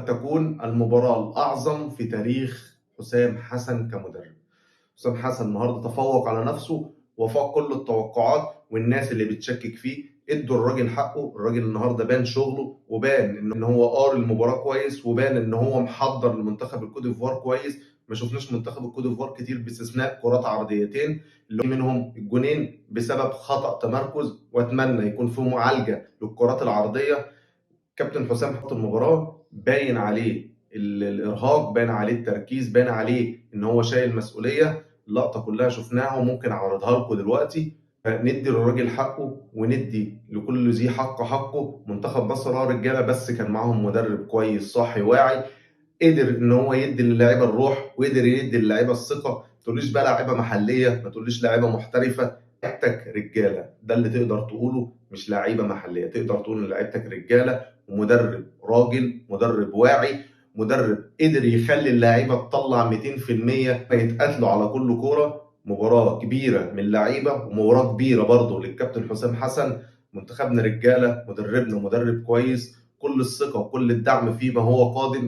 تكون المباراة الأعظم في تاريخ حسام حسن كمدرب. حسام حسن النهارده تفوق على نفسه وفاق كل التوقعات، والناس اللي بتشكك فيه ادوا الراجل حقه. الراجل النهارده بان شغله، وبان ان هو قاري المباراة كويس، وبان ان هو محضر لمنتخب الكوت ديفوار كويس. ما شفناش منتخب الكوت ديفوار كتير باستثناء كرات عرضيتين اللي منهم الجونين بسبب خطأ تمركز، واتمنى يكون في معالجة للكرات العرضية. كابتن حسام حط المباراة باين عليه الارهاق، باين عليه التركيز، باين عليه ان هو شايل مسؤولية. اللقطة كلها شفناها وممكن اعرضها لكم دلوقتي. ندي للراجل حقه وندي لكل ذي حق حقه. منتخب مصر رجاله، بس كان معاهم مدرب كويس صاحي واعي، قدر ان هو يدي للاعيبه الروح وقدر يدي للاعيبه الثقة. ما تقوليش بقى لاعيبه محليه، ما تقوليش لاعيبه محترفه، لعيبتك رجاله، ده اللي تقدر تقوله، مش لعيبة محليه. تقدر تقول ان لعيبتك رجاله، ومدرب راجل، مدرب واعي، مدرب قدر يخلي اللعيبة تطلع 200%، يتقاتلوا على كل كورة. مباراة كبيرة من اللعيبة، ومباراة كبيرة برضه للكابتن حسام حسن. منتخبنا رجاله، مدربنا مدرب كويس، كل الثقة وكل الدعم فيه ما هو قادم.